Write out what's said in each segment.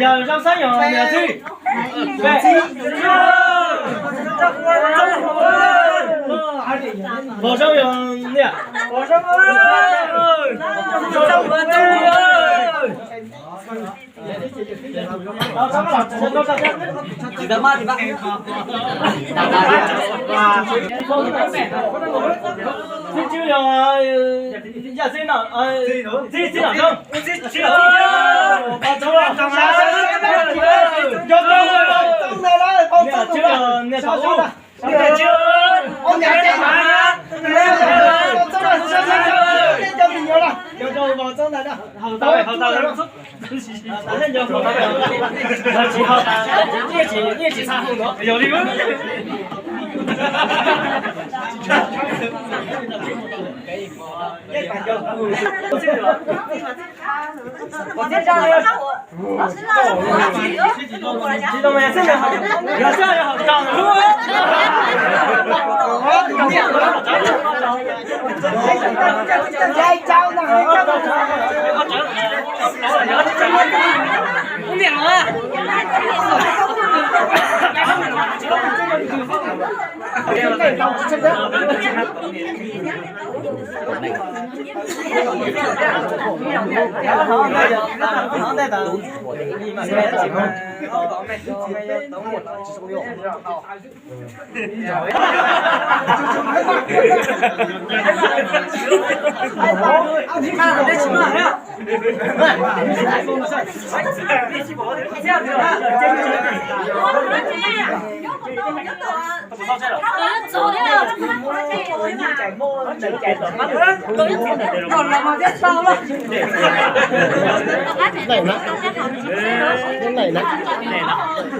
Yog Zoo Xab yog niam txiv. Pom Zoo yog niam. Txiv tswv yog yam txiv no, txiv txiv no Zoo. Niam txiv niam txiv.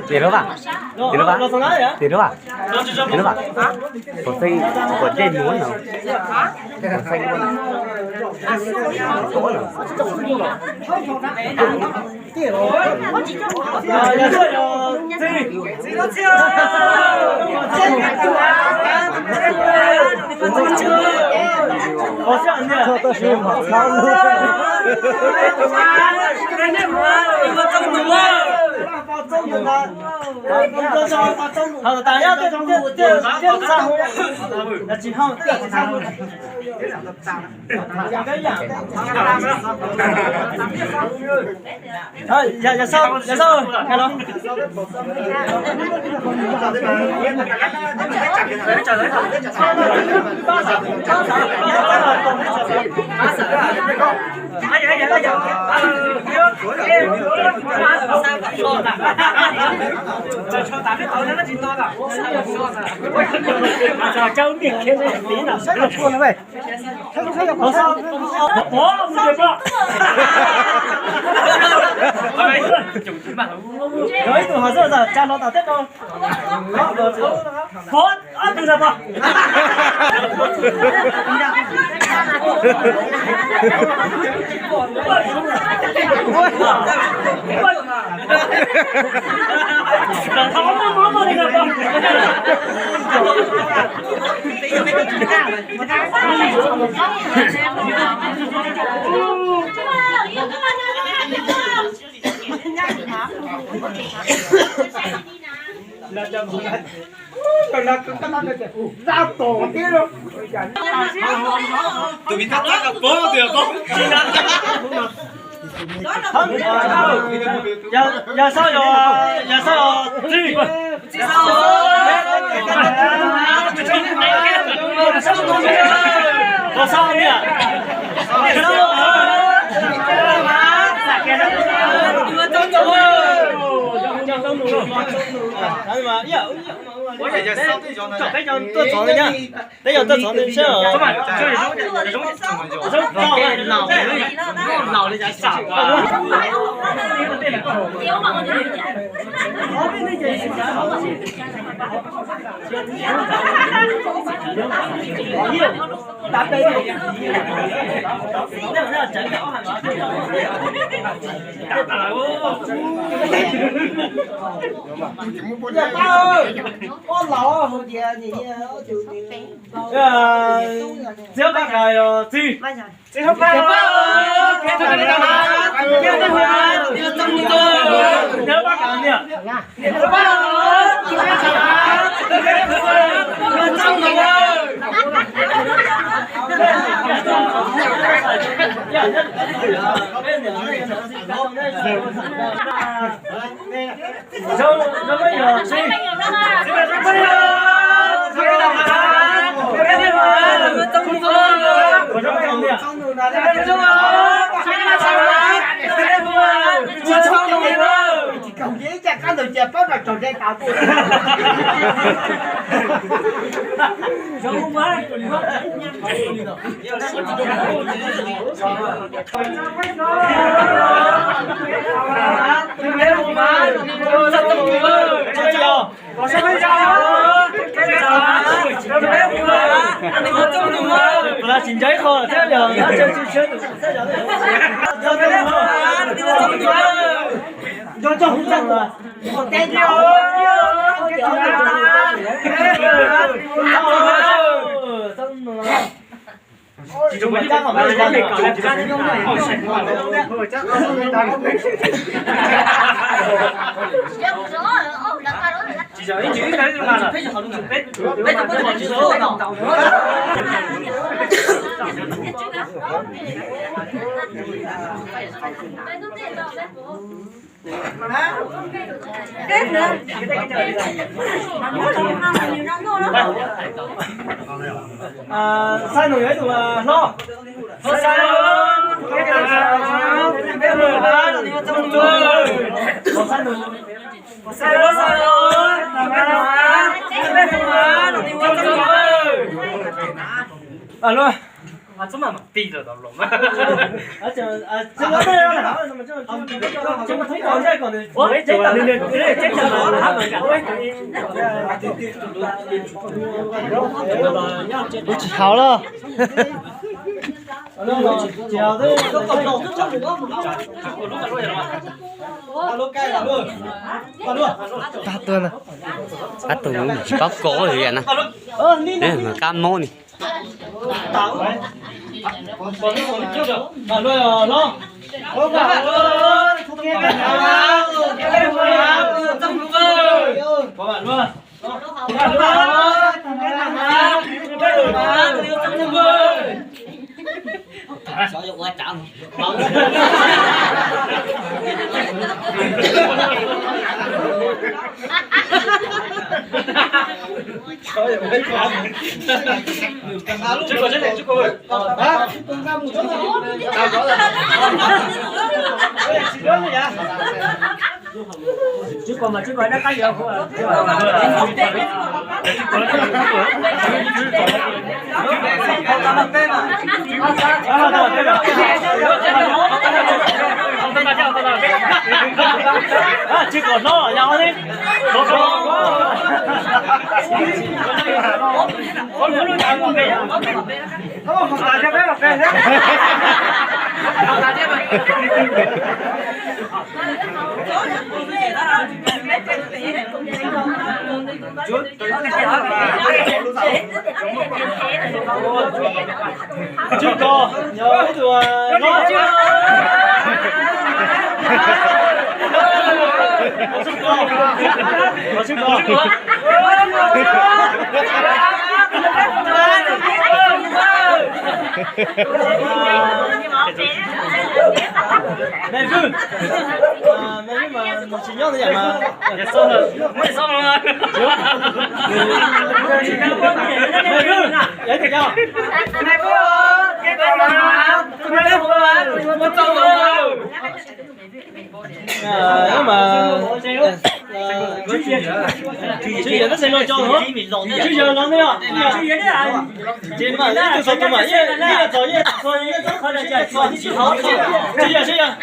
Tias lub vas, tias lub vas, tias lub vas, tias lub vas. Puas xeeb, puas ncej muab no? Puas xeeb, puas xeeb no? Ib tug hov xwb, tsa no tas teb no. Pov ob tug na pog. Tus vim tab txaj ka pov tias pov. Yog, yog Xab, yog, yog Xab, yog Txij. Yog Xab niam. Peb cov tuaj txog ntawd nyab, peb cov tuaj txog ntawd seb. Txiv Paj Kas yog txiv. Saib no yog ib tug hlob. Kuv tsis haus los. Pab tuaj, pab tuaj tsis paub kov li na. Kab mob ni. Tsis kom hlob yog li. Tswv Kos, yog ib tug hlob. Me Vwj, me Vwj mas nws tsis nyob ntawd yam mas. Me Vwj, yog ib tug cov. Mas, tswv yim Xeev Laus cov, tswv yawg los ne os. Ces mas ib tug txog tus mas yeej txog yeej txog yeej txog. Tswv yawg, tswv yawg.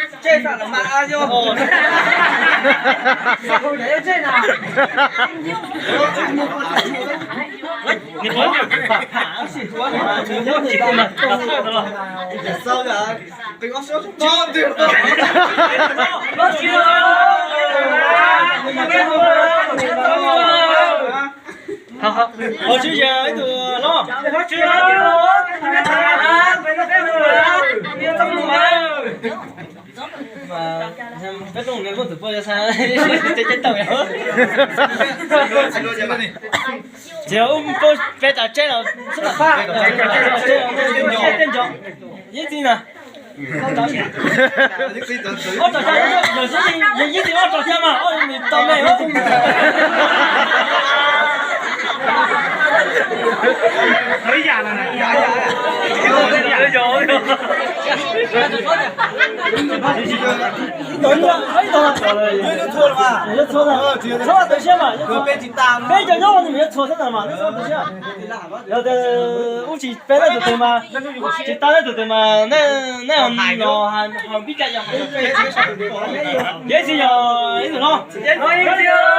Hos tswv yawg ib tug hlob. Peb rooj muaj tus poj xav tau. Ces ua peb tas tseb los, tej nco, yeeb txiv na. Ob rau xya, yog yeeb txiv ob rau xya mas ob nws tau me. Peb cov nyob nws yuav txhua xwb ntawd mas, yog tias ub tsis peb leej tus twg mas, tsis tau leej tus twg mas nej los hais pib, yeeb txiv yog ib tug hlob. Yeeb txiv yog ib tug hlob.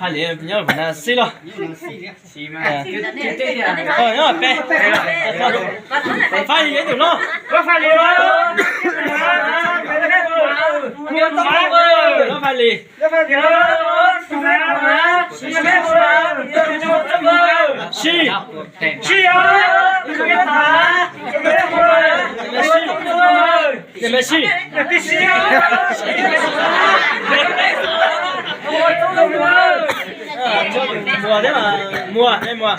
Faj Lis nyob pem na, Xib Lauj. Nyob pem. Faj Lis yog ib tug hlob. Faj Lis. Sib. Sib. Sib. Muas thiab mas, Muas, Muas.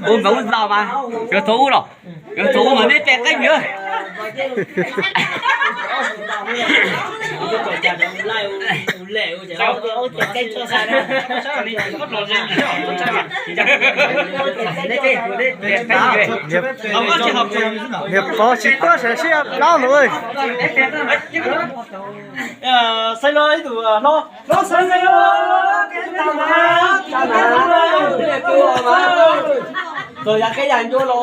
Ua npawg ub zaum mas, yuav txog ub los, yuav txog ub mas nej peb qeeb yus. Niam pog tsis tuaj sawv sib plaub lus. Xeev Laus ib tug hlob. Txog yav qeb yav ncua los,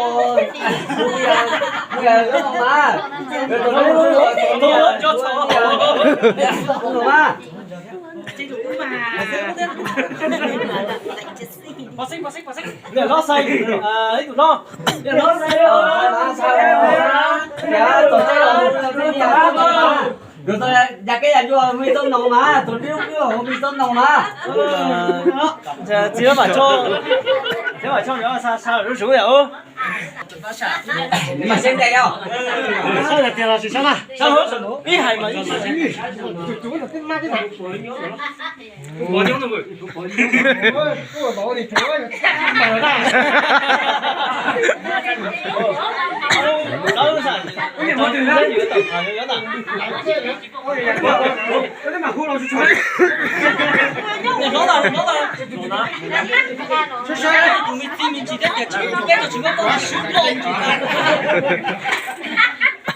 Niam hlob Xeev, ib tug hlob. Yav qeb yav ncua me txoj noog mas, tus dib lub kwj hauv me txoj noog mas. Txiv Vam Choj, txiv Vam Choj yuav sa sa zuj zus yom. Ib hais mas ib hais.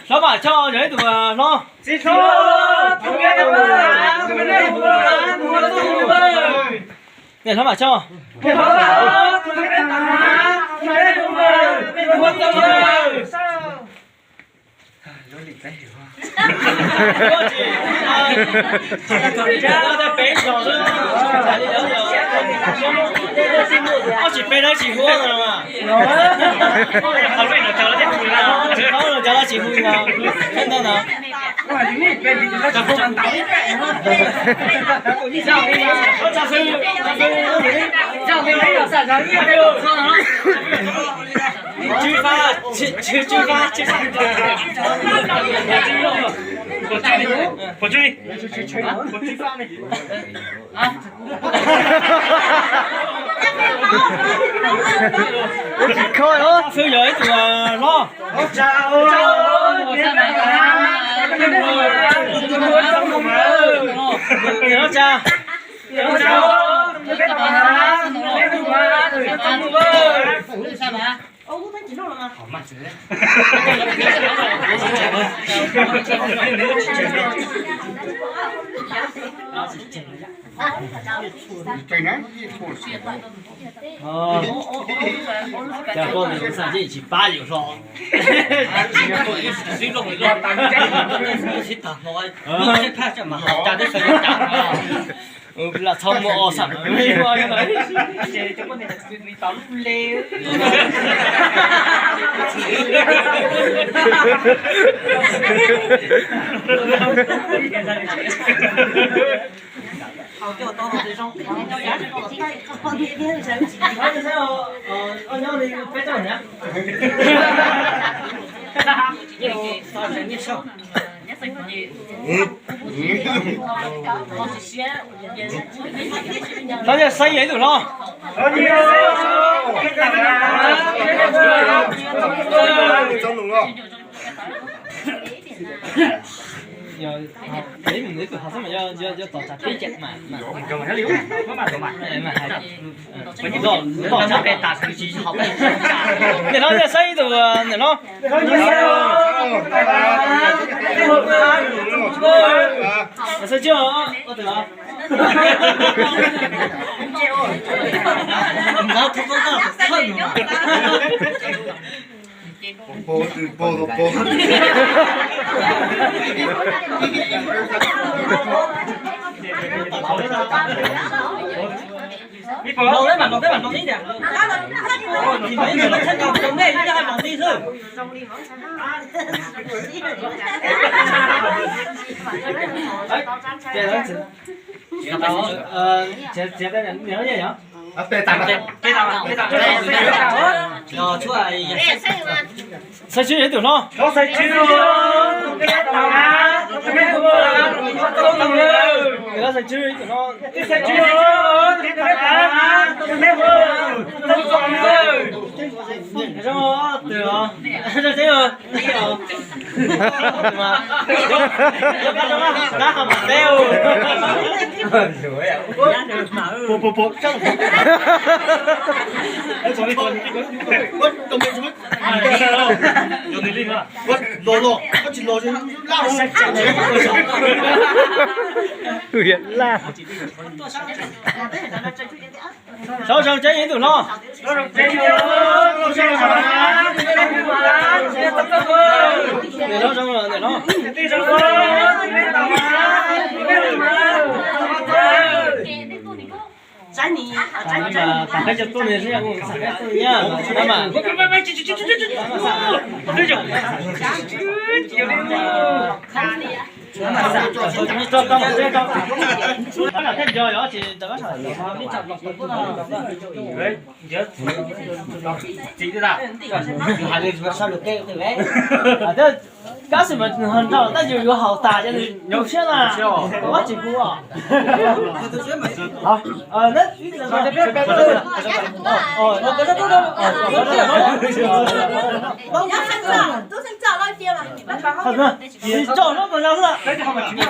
Hlob Vam Choj yog ib tug hlob. Niam hlob Vam Choj. Ob tsis peb na tsis hu no. Tsis peb na tsis hu no. Tswv Fab, tswv Fab, tswv Fab. Ua tsis kho os. Xwb yog ib tug hlob. Ces koj xav yeej tsis pab yus hlo. Sib tag hlo, sib phaj mas cas teb xav cas. Lam txhob muaj o xam. Hnov nyiaj xeeb yog ib tug hlob. Ib tug hlob xwb mas yog tos tsam peb cam mas. Nim no yog xeeb ib tug, nim no. Xeeb tswb, Xeeb tswb yog ib tug hlob. Xeeb tswb yog ib tug hlob. Saub zoo tseeb yog ib tug hlob. Saub zoo los ntawm no. Peb cov tuaj no xwb, thiab nco yog tsis. Kab xwm mas nrog tab yus yuav haus tas ces nws nyuaj siab na. Ua tsis hu os. Tsis txog lub tus no xwb. Tsis txog lub tus no.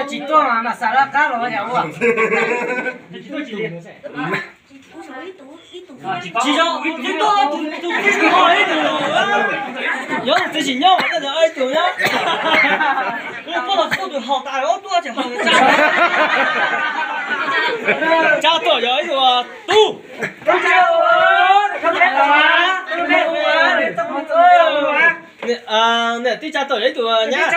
Tsis tuaj mas xav laj qab los yog ua. Tsis zoo, tsis tuaj tus, tus, tus, tus, ib tug. Yog tus txiv tsis nyob mas tej zaum ib tug nyob. Tuaj los tsis tuaj tus haus tas, tuaj tsis haus tas. Tsab tuaj yog ib tug tub. Niam tij Tsab tuaj yog ib tug nyab.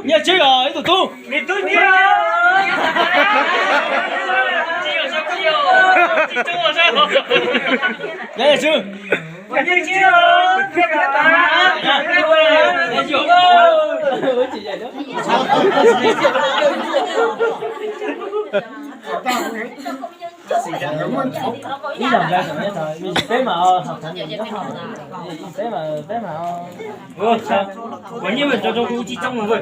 Nyiaj Tswb os, ib tug tub. Nyiaj Tswb. Ib zaug nplawg tau, peb mas, peb mas, peb mas. Ua nyiaj mas tso rau kuv tsis txooj mas.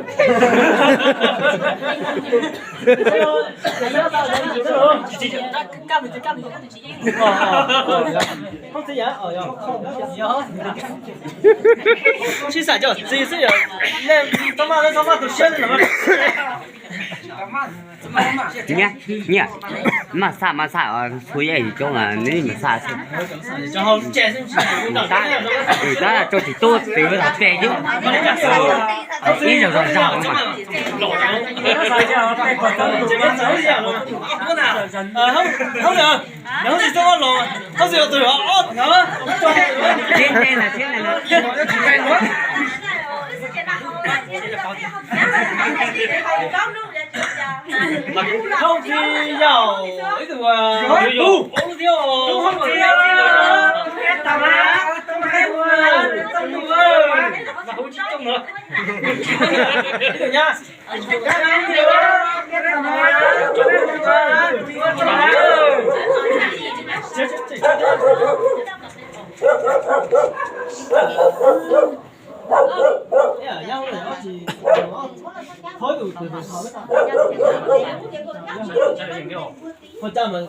Sib xam cov txiv xwb yog nej txhob maj, txhob maj tu siab li no. Nyiaj, nyiaj, maj xam maj xam, txhua yam yus coob mas neb maj xam xwb. Tab rau tsis tuaj twv thaum pem yub. Ib zaug zog zog mas. Hauj Txiv Yaum, ib tug tub. Ib tug nyab. Ua cas mas,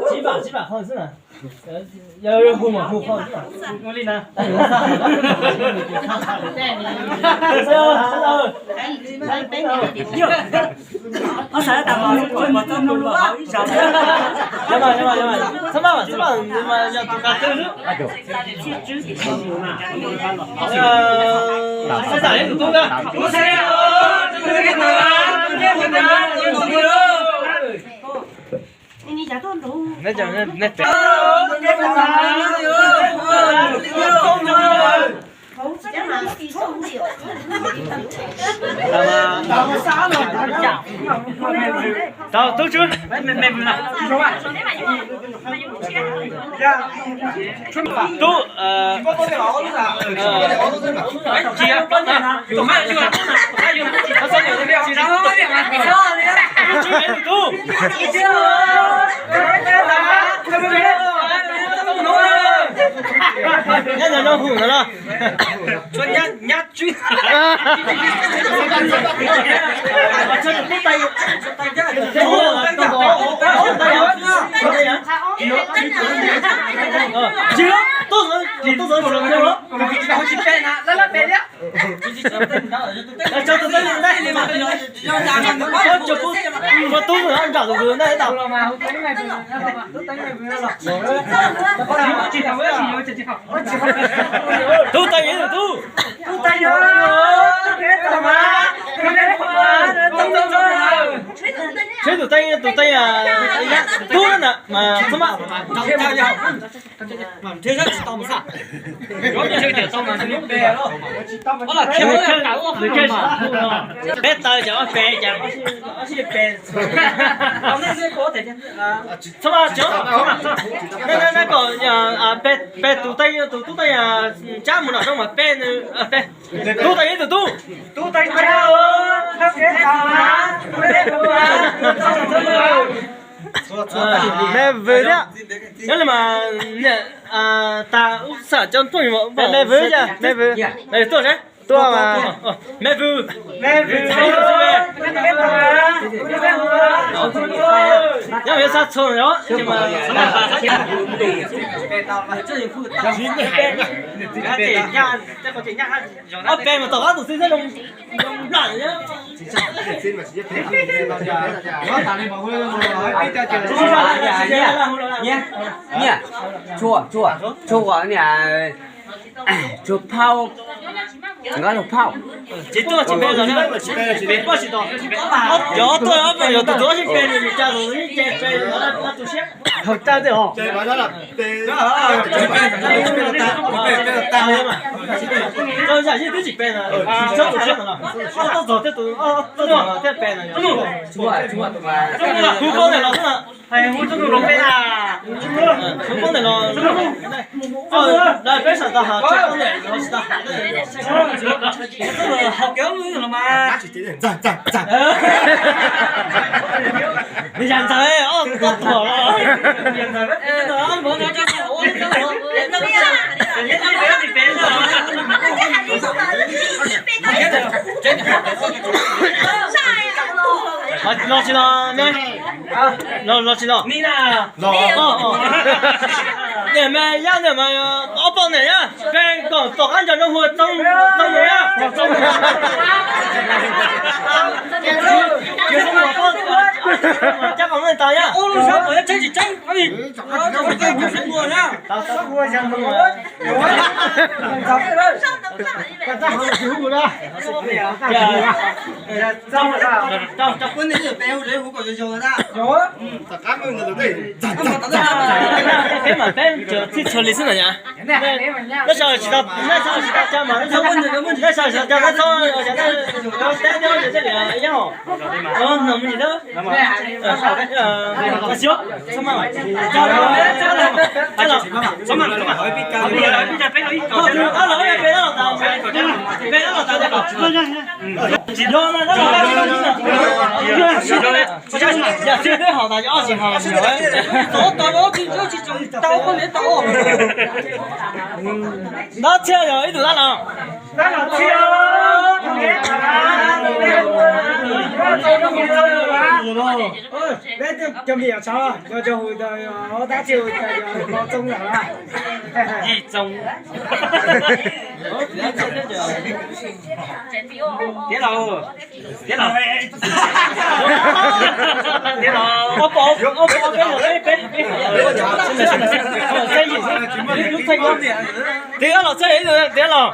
tib vam tib vam qhov xwb na. Yog hu mas hu qhov xwb na. Ua li na. Txhob maj, txhob maj, mas yog tus kab twg xwb. Tau tub tswb. Tub, tub. Nyab no hu no los. Nyab tswb. Tub teev, tub. Tsheb tus teev, tus teev, tub na mas txhob maj. Peb taw ces ob peb ces ob sib peb. Txhob maj, txhob maj, txhob maj. Peb, peb tus teev, tus tub teev tsab mus nram zoov mas peb, peb tub teev ib tug tub. Me vwm thiab. Nyob li mas niam tas ub xam cov tuaj me vwm, me vwm tuaj seb. Tuaj mas. Meb pw. Meb pw. Nyob peb xa txhua yom. Ob peb mas tom qab tus xib xeb zoo nplam. Nyiaj, tshua, tshua, tshua niam, tshua phauj, nkawd tug phauj. Tsis tuaj tsis pe los, peb poj tsis tau. Cov tuaj ob peb yog tus tuaj tsis pe, nws cas los nws ces pe los tu siab. Hauv tag tej hos. Tau yam yeej twb tsis pe na, tsis txhob tu siab no. Ob tog txog thiab tus, ob tog txog thiab pe na. Hu poj niam los xwb na. Hu poj niam los. Peb sawv tau hais, peb sawv tau hais. Nws yam ntxawg ob tog tuag los. Los tsis los ne? Los tsis los? Niam me yab niam mas ob poj niam yab, pe kom tom qab nco zoo hu tau mus yab. Cab qos tau yab. Peb mas peb txhij txhua li xwb na yom. Nej sau tsis tau, nej sau tsis tau cab mas, nej sau tsis tau cab, nej txhob teb thiab, thiaj li yog no mus ntsis. Dab txhiab yog ib tug dab laug. Cov me nyuam tsov, cov hu dab tsi hu Txoov lawm. Yij Txoov. Tiav los, tiav los, tiav los. Ob peb, ob peb, peb, peb, peb, tiav los txog, tiav los.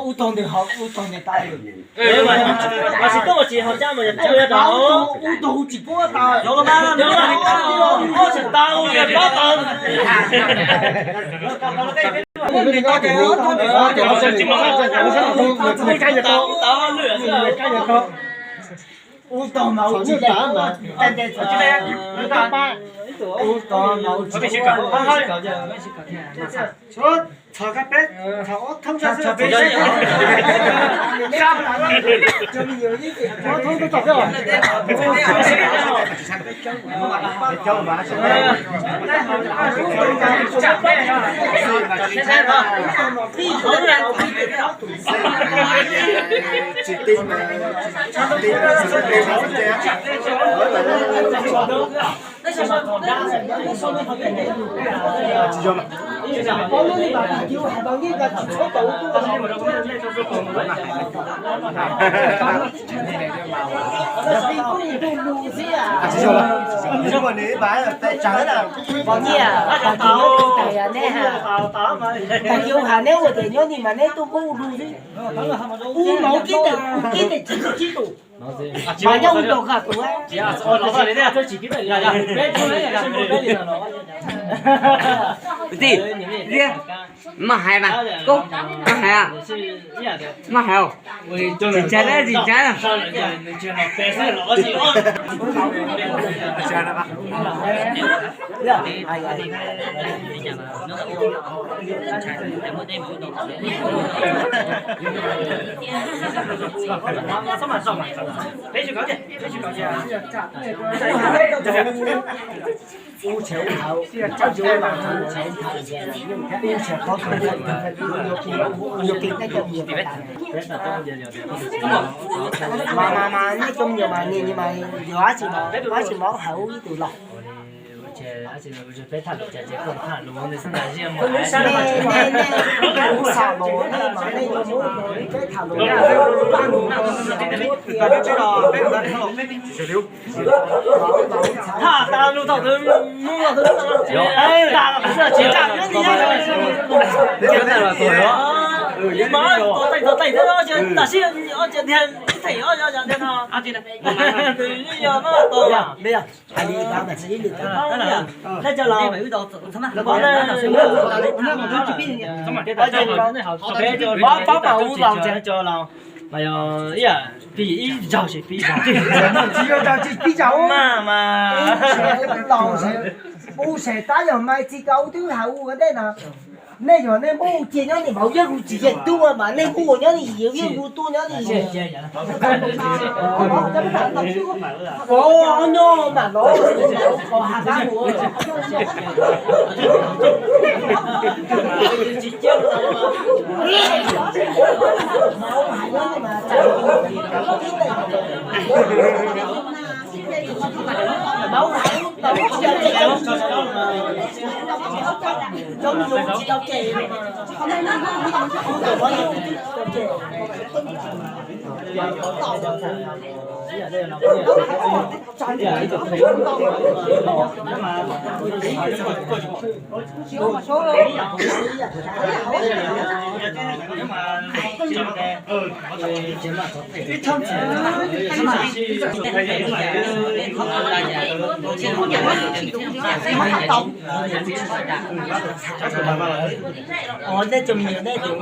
Ub tog ntawm hauv, ub tog ntawm tas. Mas tsis tuaj mas tsis ho cab mas yog tuaj yog tau. Ub tog tsis pub tau. Yog los mas, yog los, ub tseem tau, yog pab tau. Ub tog mas ub tsis, ub tog mas ub tsis, ub tog mas ub tsis. Txhos kab peb, txhos ob thoob sab xwb. Tsis tij mas, tsis tij mas, tsis tij mas. Tsis yog, nws ib pas tais tsawg na. Neb ua tias nyob ni mas neb tuaj pub ua du xwb. Ub mas ub kib tes, ub kib tes tsib tus. Mas nyob mus rau qhov tus, kwv tij, maj hais mas, koj maj hais, maj hais, tsis ntshai na, tsis ntshai na. Mas, mas, mas nej cov me nyuam mas nyias nyias mas yuav dab tsi mas, dab tsi mas hais ib tug los. Nej, nej, nej, kuv xam los nej mas nej yuav muab peb tham lus. Tham tas lus thaum twg mus thaum twg, tas tsis tas nyob mas tos teem tos teem thiab, tam sim ib theem ob theem no. Tus yeej yog no tos. Hais li ntawd mas tsis ib li ntawd. Pab, pab mam ua laus tsev. Mas yog ib yam pib ib zaug ces pib ib zaug. Tsis yog zaug tsis pib zaug. Mas, mas. Ub, ces tab yog mas txiv koj twb hais ua ntej no. Nej yog nej muab ua kiag nyob ni, Vauv Yeej Vus tsis yeej tuaj mas nej muab ua nyob ni, Vauv Yeej Vus tuaj nyob ni. Ov, nyob mam los, qhov has qab mus. Ov, nej cov me nyuam nej tus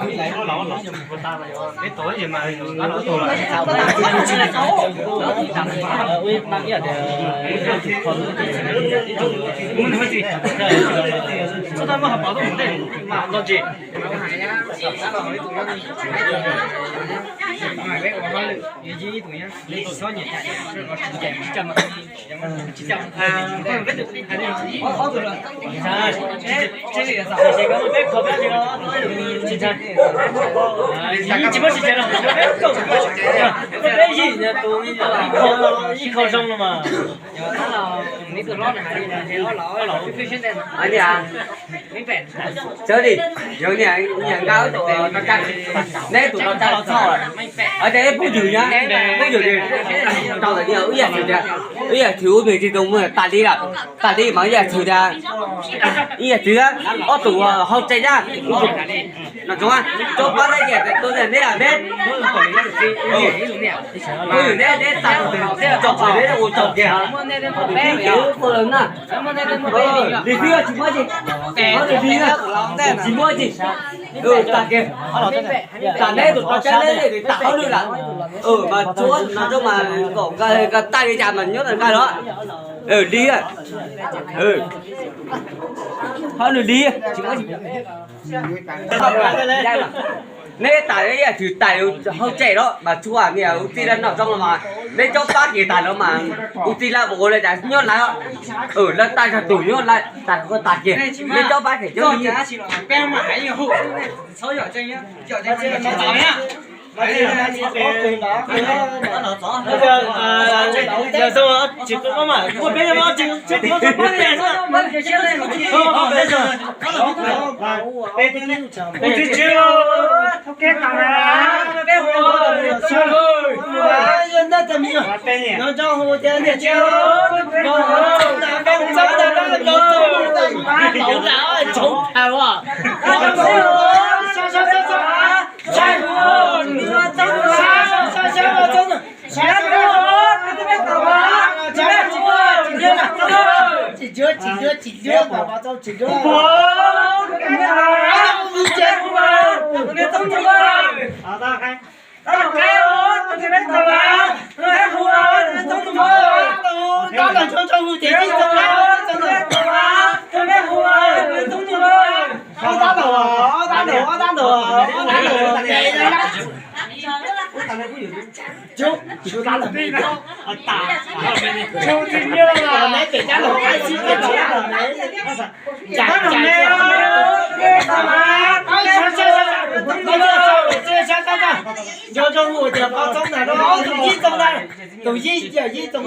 Ib qho zoo no mas. Sawv daws, yog niam, niam nkaj tus no tag, neb tus no tag los txog lawm. Ces phooj ywg na, phooj ywg rau ntawm no ib yam txwv tias, ib yam txwv ub nws tsis tau mus tas li lawm, tas li mas ib yam txwv tias, ib yam txwv ob tug hauv tsev na, no tsob pab neb ces tus neb neb, phooj ywg neb, neb tag tus tso pab neb ua tsaug kiag. Li xwb tsis muaj tsis, tsis muaj tsis, tag kiag. Tam neb tus rau sab neb tas ob lwm lawm, mas tsuav no rau mas kom nkag tag li cas mas nyob ntawm nkag los. Li, ob lwm li. Neb tas ib yam txwv tas hauv tsev los mas tshuav niam ua tij laj noj zoo los mas neb tsob pab kev tas no mas ua tij laj ua li cas nyob lawm. Lawv tas tag tus nyob lawm tas koj tas kiag, neb tsob pab kev nyob li. Tsis dua, tsis dua. Nco nco hu tias pov txoob ntag, tus yij txoob ntag, tus yij yog yij txoob.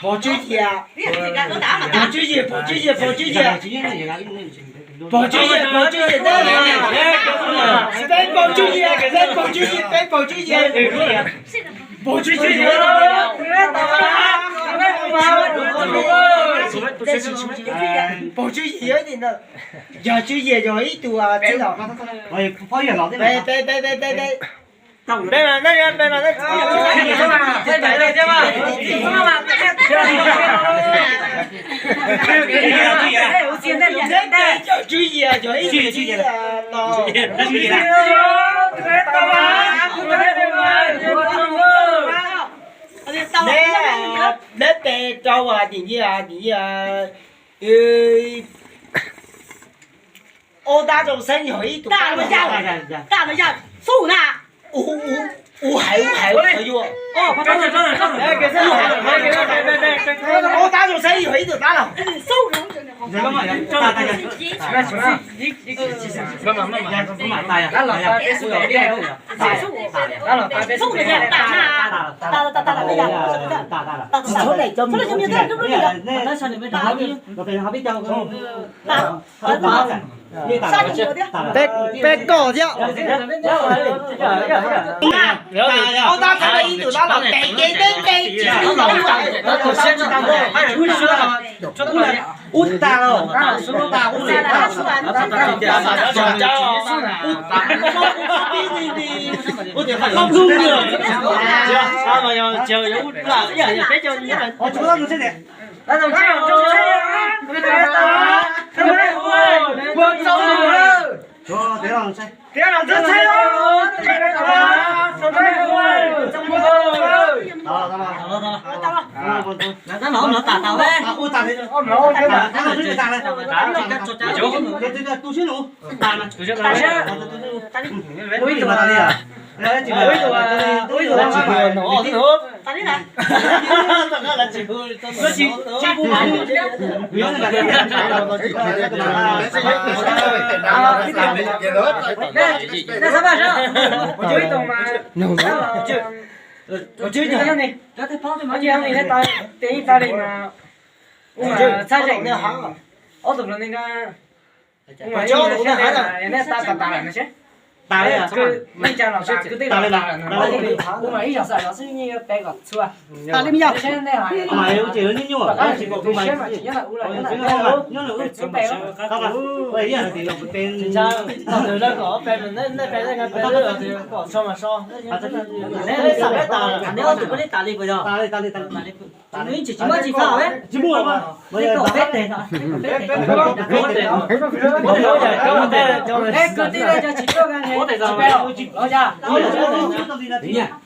Pov Tswb Yias, Pov Tswb Yias, Pov Tswb Yias, Pov Tswb Yias. Pov Tswb Yias, Pov Tswb Yias, peb Pov Tswb Yias, peb Pov Tswb Yias, peb Pov Tswb Yias. Pov Tswb Yias, Pov Tswb Yias, yog Tswb Yias yog ib tug txib los. Peb, peb, peb, peb, peb. Peb mas, peb mas. Tswb Yias yog ib tug txib los. Neb, neb peb rau nim yia, nim yia. Ub, Dab Zoo Xeeb yog ib tug. Ub, ub, ub, hais, ub, hais, ub, hais yuav. Ub, Dab Zoo Xeeb yog ib tug dab laug. Peb, peb koj thiab. Ub, tag los. Txhaj zeem ob tug hluas ne, nej tas tas lawm no seb. Kuv mas ib zaug xwb los xwb yeej yuav peb kom txhua. Neb ob tug puas li tas li puas yog? Tsis muaj tsis muaj. Kwv tij, tsis tuaj, tsis peb los?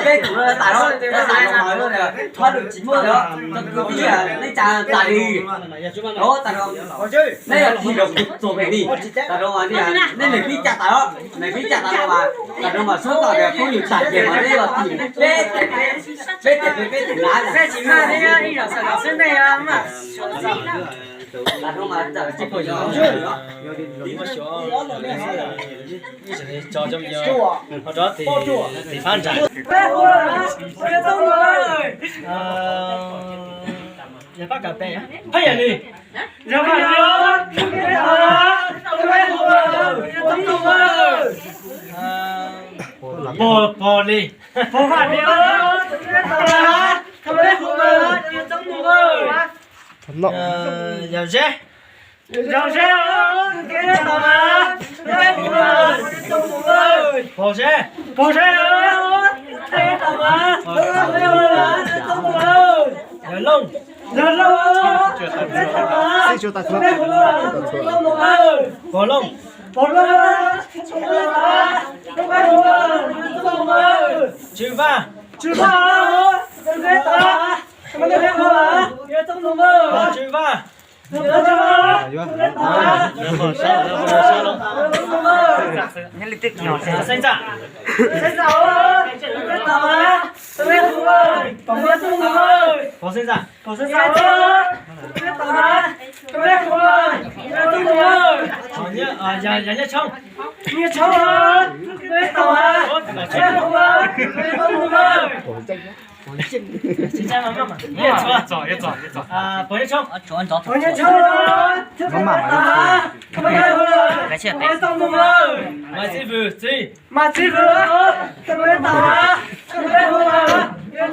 Peb tus tawm los, thaub lwm tsis muaj li, tau kwv tij nej tsa tas li. Tag no, nej yog tig los txog pem li. Tag no mas nej lwm pib tsa tas los, lwm pib tsa tas los mas, tag no mas sub tau tias phooj ywg tag ces mas nej los tig peb, peb tes peb tes lav. Tsis maj thiab, ib zaug xav los xwb nej mas. Pog, pog li. Pog li. Yawm Zeb. Yawm Zeb. Pog Zeb. Pog Zeb. Yawm Looj. Yawm Looj. Pog Looj. Pog Looj. Tswv Vaj. Tswv Vaj. Pog Tswv Vaj. Xeeb Txaj. Pog Xeeb Txaj. Yawg Nyiaj Tshoob. Pog Nyiaj Tshoob. Maiv Txiv Vwm, txiv. Maiv Txiv Vwm. Maiv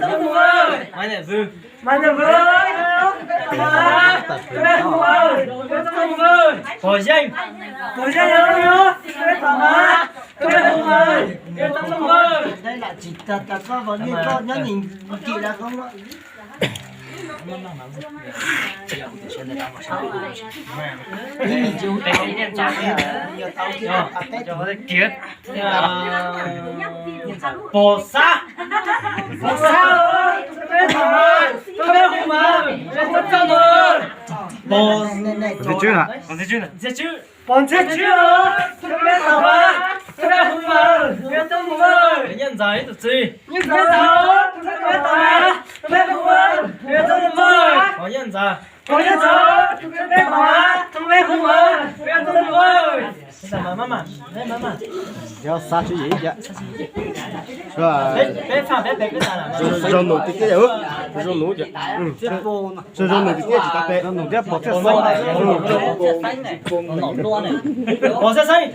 Txiv Vwm. Maiv Txiv Vwm. Pog Yeej. Pog Yeej. Pog Xab. Pog Xab. Pog Ntxhiab Tswb. Pog Ntxhiab Tswb. Nyiaj Ntxawm ib tug txiv. Pog Nyiaj Ntxawm. Peb faj peb pem peb tas lawm. Zoo nus tiag tiag, zoo nus tiag. Zoo nus tiag tiag tsis tas pem. Pog Xeeb Xeeb.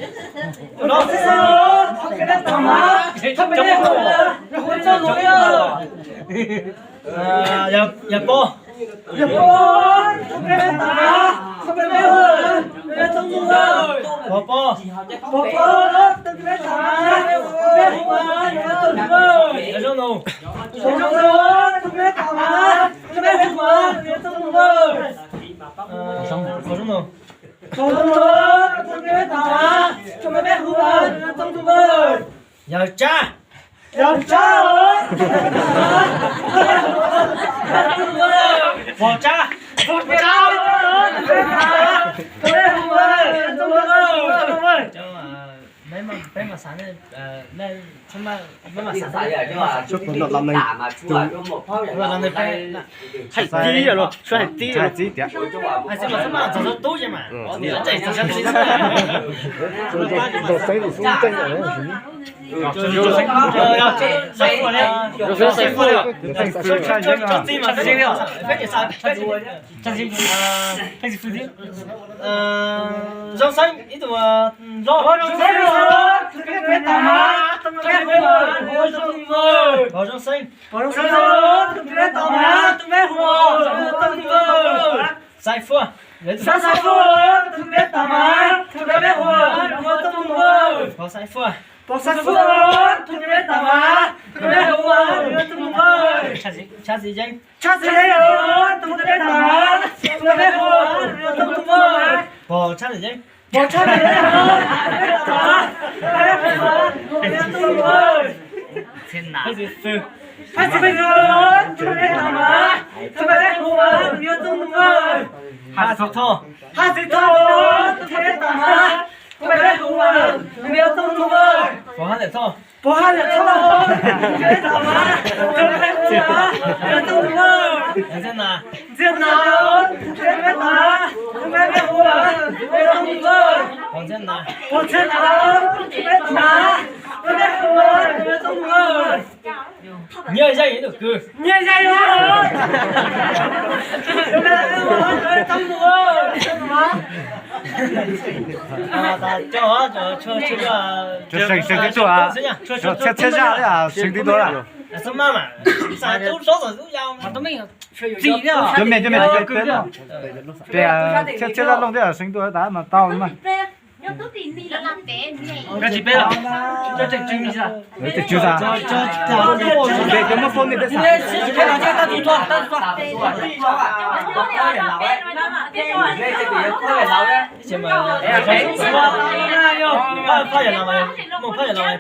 Yawg Pov. Pov Pov. Yawg Zoo Nus. Pov Zoo Nus. Yawg Tsab. Yawg Tsab. Pog Tsab. Pog Tsab. Hais tib los, hais tib los. Hais tib los, txog tub ces mas. Txog tub ces mas. Zoo Xeeb ib tug hlob. Zoo Xeeb, tus me tam mas, tus me peb hu ua Zoo Xeeb. Pog Zoo Xeeb, tus me tam mas, tus me hu ua Zoo Xeeb. Xaiv Fuaj, Xaiv Fuaj, tus me tam mas, tus me peb hu ua Zoo Xeeb. Pog Xaiv Fuaj, Pog Xaiv Fuaj, tus me tam mas, tus me hu ua Zoo Xeeb. Tshaj Txiv Yeeb, Tshaj Txiv Yeeb, tus me tam mas, tus me hu ua Zoo Xeeb. Pog Tshaj Txiv Yeeb, Pog Tshaj Txiv Yeeb, tus me tam mas, tus me hu ua Zoo Xeeb. Phab Txiv Pheej, Phab Txiv Pheej, tus me tam mas, tus me hu ua Zoo Xeeb. Phab Txiv Thoj, Phab Txiv Thoj, tus me tam mas, tus me hu ua Zoo Xeeb. Pog Hab Liam Thoj, Pog Hab Liam Thoj, tus me tam mas, tus me hu ua Zoo Xeeb. Ntxhiab Nas, Ntxhiab Nas, tus me tam mas, tus me hu ua Zoo Xeeb. Pog Ntxhiab Nas, Pog Ntxhiab Nas, tus me tam mas, tus me hu ua Zoo Xeeb. Nyiaj Yeej ib tug kwv, Nyiaj Yeej, tus me hu ua Zoo Xeeb. Txhiab txhiab zaj seev tib tug lawm. Cov me, cov me, thiab zaj looj thiab seev tib tug tas mas tau mas. Tsis peb los, tseem tswv xav, cov muab poj niam peb xav. Phab yam no, phab yam no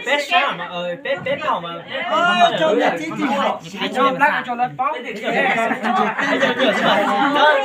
peb sab mas, peb, peb phab mas. Peb peb mas, peb thaj. Txhiab zaj, yog ib tug hlob. Txhiab zaj, Ntxawm Looj,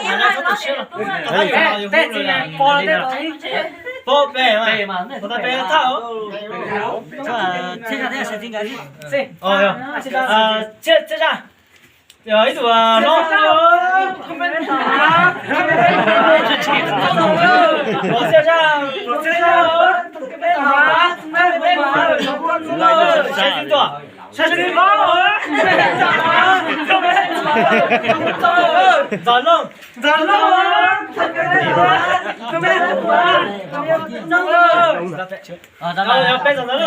Ntxawm Looj,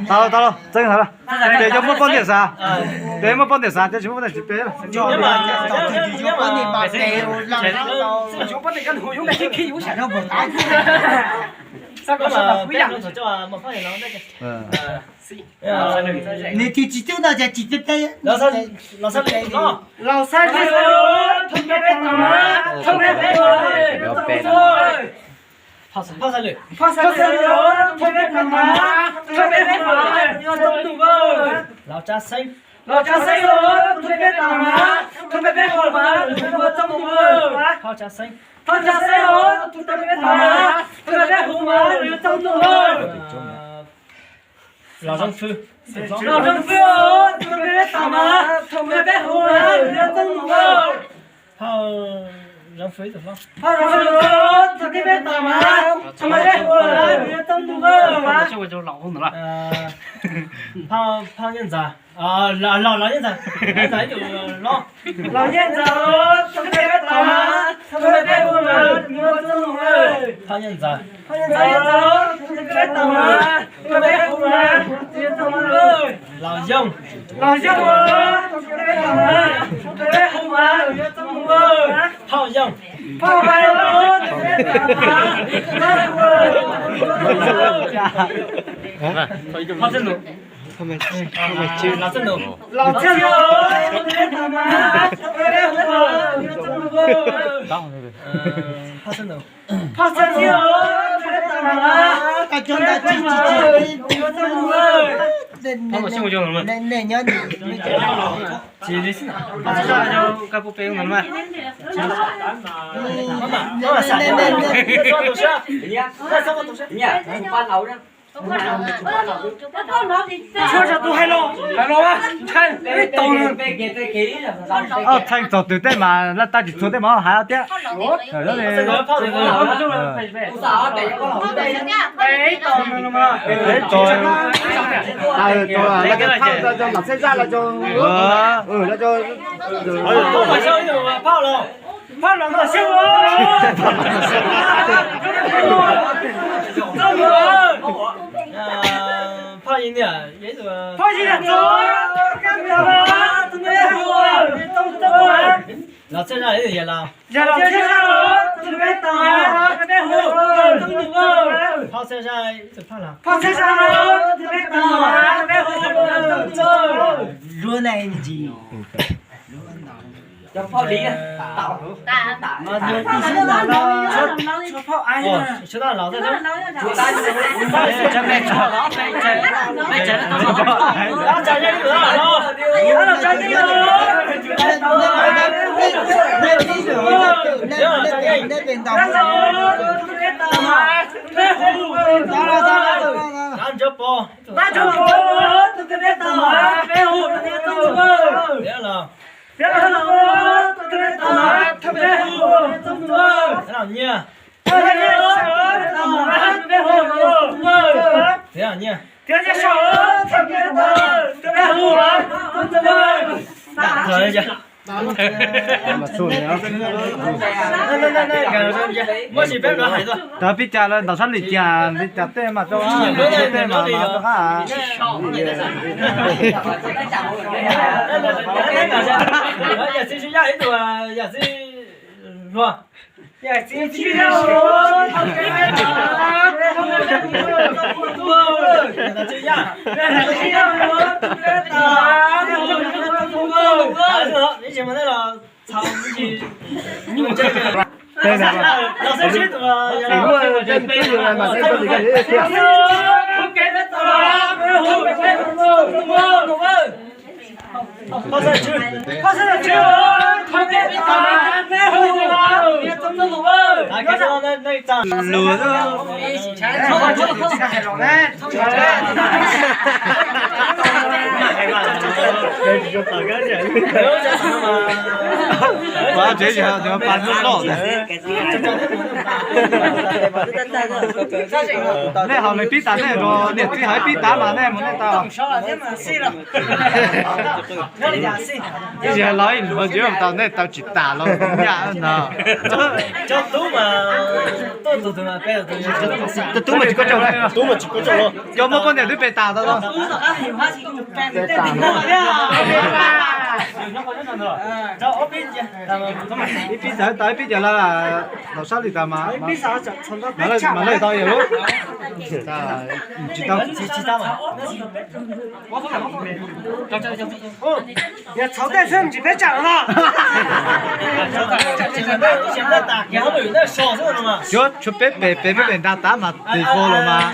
tau, tau, txeeb tau. Ces cov muab poj niam xav, ces muab poj niam xav, cov tsis muab poj niam tsis peb. Nws tsis tsis tub no ces tsis peb peb. Los Xaj Lwm, Phaj Xaj Lwm, Los Tsav Xeeb, Los Tsav Xeeb, Phaj Tsav Xeeb, Los Zoo Fwj, Los Zoo Fwj, Phaj Zoo Fwj, Phaj Nyiaj Ntxawm, Los Nyiaj Ntxawm, Los Nyiaj Ntxawm ib tug hlob, Los Nyiaj Ntxawm, Phaj Nyiaj Ntxawm, Los Yoog, Los Yoog, Phaj Yoog, Phaj Txhiaj Nus, Los Txhiaj Nus, Phaj Txhiaj Nus, Tshuav tsam tus hais los, hais los, ntshai ib tau nws. Ob txheej txog twg tej mas laj tab tsis txhua tej mas hais thiab. Ib tau nws no mas, ib tau. Phauj, los rau, los rau, phauj los, phauj los nkaum xyoo. Phauj, phauj, los txhaj zaj ib tug yawg los. Phauj txhaj zaj ib tug phauj los. Luag ne ntsis. Cov phauj li tau. Phauj ai. Tau pib cas lawm ntaus sab li cas li cas tej mas rau tej mas rau qab. Nej ho li pib tas nej, niam txiv ho ib pib tas mas nej mus nej tau. Ib yam los ib nus tsis tau, nej tau tsis tas los nyaj no. Tus tub mas tsis koj tsaug, cov muaj poj niam twb pe tas tau los. Ib pib txawm tau ib pib cas los, los sab li tas mas, mas lawv tau yam lub. Tsis tau. Yog txhaum tej xwb tsis peb tsam no. Cuab tshuav peb pem pem peb pem nrag tav mas tis fo los mas.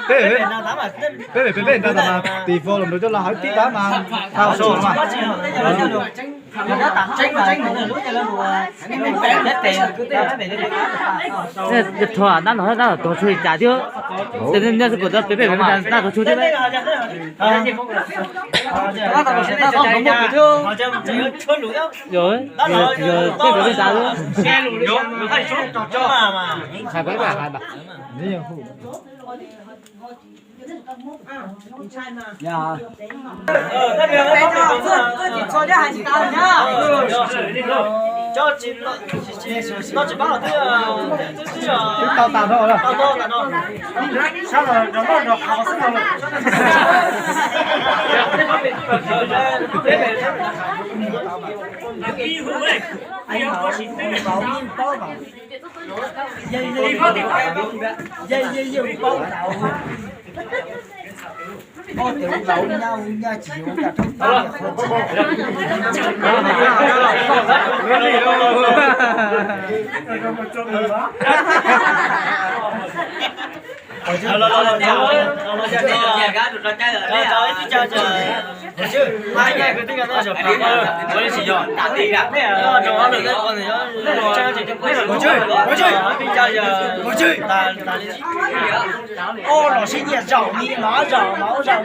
Peb pem peb pem nrag tav mas tis fo los nrog coj los hauv tib tav mas tau so mas. Thuam nab no nab no tuag tshuav li cas thiab. Tes nej kuj peb pem nab tuag tshuav thiab. Peb pem peb tas. Twb tau tas no. Sab los nrog noj nrog haus xwb no. Ua los sib nyiam zaum ni los zaum los zaum.